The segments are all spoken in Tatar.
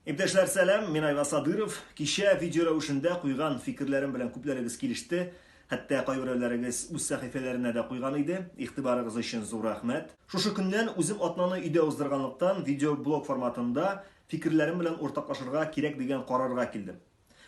Иптәшләр, сәлам, мин Айваз Садыров. Кичә видео рәвешендә куйган фикерләрем белән күпләрегез килеште. Хәтта кайберәүләрегез үз сәхифәләренә дә куйган иде. Игътибарыгыз өчен зур рәхмәт. Шушы көннән үзем атнаны өйдә уздырганлыктан, видеоблог форматында фикерләрем белән уртаклашырга кирәк дигән карарга килдем.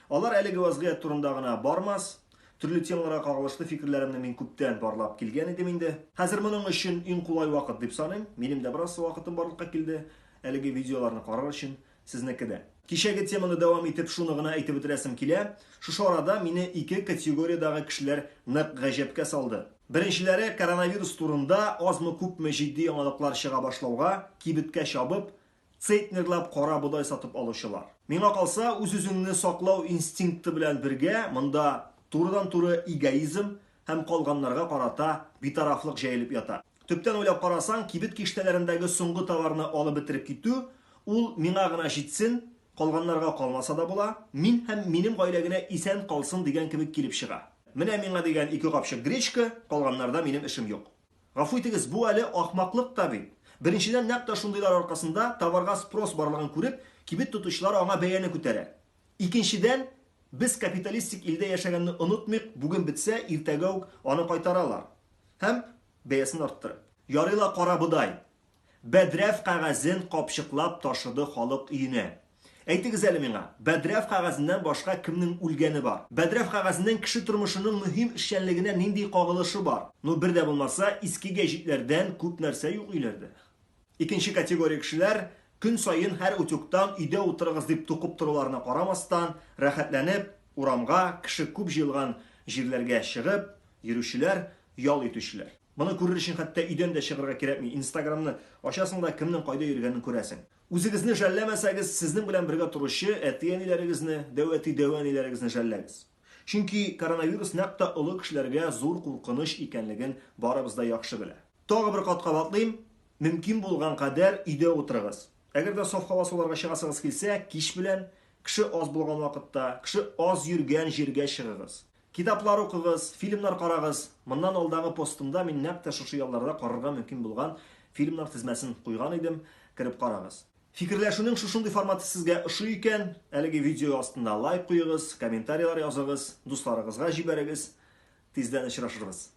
Алар әлеге вазгыять турында гына бармас, төрле темаларга кагылышлы фикерләремне мин күптән барлап килгән идем инде. Хәзер моның өчен иң кулай вакыт дип саныйм. Минем дә бераз вакытым барлыкка килде әлеге видеоларны карар өчен, сезнеке дә. Кичәге теманы дәвам итеп шуны гына әйтеп бетерәсем килә, шушы арада мине ике категориядагы кешеләр нык гаҗәпкә салды. Беренчеләре, коронавирус турында азмы-күпме җитди яңалыклар чыга башлауга, кибеткә чабып, центнерлап кара бодай сатып алучылар. Миңа калса, үз-үзеңне саклау инстинкты белән бергә монда турыдан-туры эгоизм һәм калганнарга карата битарафлык җәелеп ята. Төптән уйлап карасаң, кибет киштәләрендәге соңгы товарны алып бетереп китү, ул миңа гына җитсен, калганнарга калмаса да була, мин һәм минем гаилә генә исән калсын дигән кебек килеп чыга. Менә миңа дигән ике капчык гречка, калганнарда минем эшем юк. Гафу итегез, бу әле ахмаклык та бит. Беренчедән, нәкъ тә шундыйлар аркасында, товарга спрос барлыгын күреп, кибет тотучылар аңа бәяне күтәрә. Икенчедән, без капиталистик илдә яшәгәнне онытмыйк, бүген бетсә, иртәгә үк аны кайтаралар. Һәм бәясен арттырып. Ярый ла карабодай. Бәдрәф кәгазен капчыклап ташыды халык өенә. Әйтегез әле миңа, бәдрәф кәгазеннән башка кемнең үлгәне бар? Бәдрәф кәгазенең кеше тормышының мөһим эшчәнлегенә нинди кагылышы бар? Ну, бер дә булмаса, иске гәҗитләрдән күп нәрсә юк өйләрдә. Икенче категория кешеләр, көн саен һәр утюгтан өйдә утырыгыз дип тукып торуларына карамастан, рәхәтләнеп, урамга, кеше күп җыелган җирләргә чыгып, йөрүчеләр, ял итүчеләр. Моны күрер өчен хәтта өйдән дә чыгарга кирәкми, инстаграмны ачасың да кемнең кайда йөргәнен күрәсең. Үзегезне жәлләмәсәгез, сезнең белән бергә торучы әти-әниләрегезне, дәү әти-дәү әниләрегезне жәлләгез. Чөнки коронавирус нәкъ тә олы кешеләргә зур куркыныч икәнлеген барыбыз да яхшы белә. Тагы бер кат кабатлыйм, мөмкин булган кадәр өйдә утырыгыз. Әгәр дә саф һава суларга чыгасыгыз килсә, кич белән, кеше аз булган вакытта, кеше аз йөргән җиргә чыгыгыз. Китаплар укыгыз, фильмнар карагыз. Моннан алдагы постымда мин нәкъ тә шушы ялларда карарга мөмкин булган фильмнар тезмәсен куйган идем, кереп карагыз. Фикерләшүнең шушындый форматы сезгә ошый икән, әлеге видео астына лайк куегыз, комментарийлар языгыз, дусларыгызга җибәрегез. Тиздән очрашырбыз.